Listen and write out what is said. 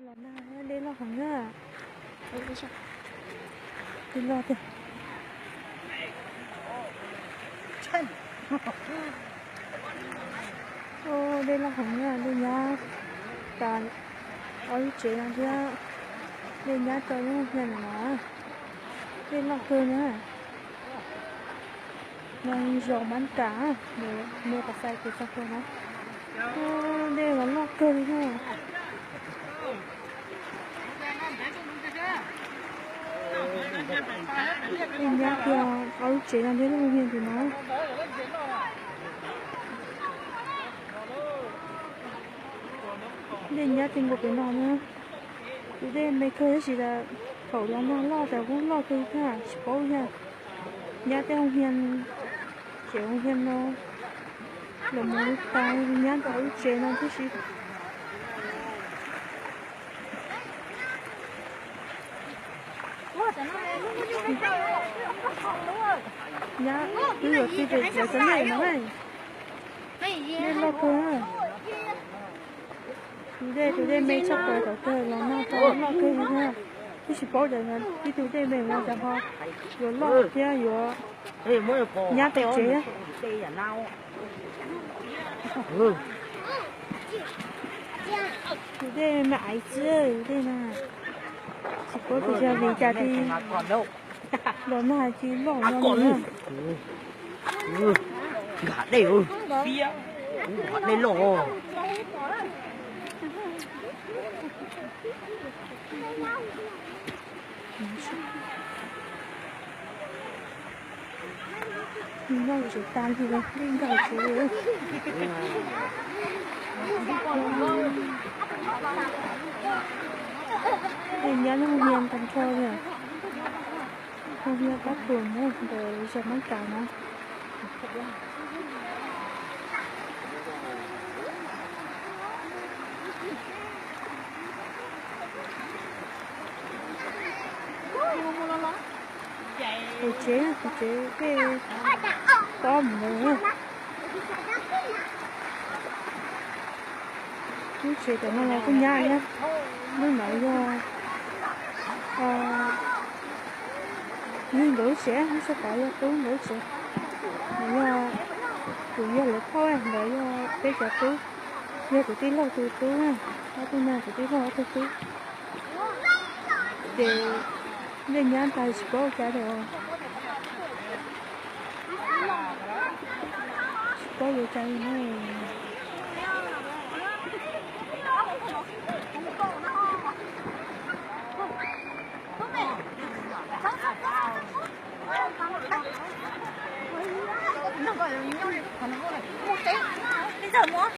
Los nag, dej loj heev na. Dej loj tiag. Dej loj heev na, dej nyab tas ob lub tsev no thiab. Dej nyab rau lub hiav no, dej loj kawg na. No zos Mab Kam, nws pas xais kev txog kawg na. Dej los loj kawg li na. Dej nyab kiag ob lub tsev no thiab lub hiav ntawm no. Dej nyab ti nkaus pem no na. Tus dej me kawg tab sis tas thaum los nag loj tas kuj loj kawg thiab tsis paub yog nyab tej hoo hiav, tsev hoo hiav no los mus tas nyab ntawm lub tsev no tib si. Nyab twb yuav txij pem lawv cov dej no na. Dej loj kawg. Tus dej, tus dej me tshaj plaws thaum kawg los nag tau loj kawg li na. Twb tsis paub tias ib tug dej me no cas ho yuav loj thiab yuav nyab tej tsev. Tus dej me aiv txiab tus dej na. Tsis paub tias yog vim cas li los nag tsis loj no na. Nkag dej, nkag dej loj. Nkag tsev tas li, dej nkag tsev li. Dej nyab lub hiav tag nrho li. Lub hiav pab tuam ntawm zos Mab Kam no. Tus tsev, tus tsev tej tob mus ntawd. Lub tsev tom no los kuj nyab thiab. Lub no yog, yog nkawd lub tsev, lub sab tod yog tub nkawd lub tsev. Yog tus yog lawv phauj, nkawd yog peb cov tub, yog tus tij laug tus tub na, ob tug no tus tij laug ob tug tub. Ces dej nyab tas tsis paub ua cas li os. Tsis paub ua cas li na.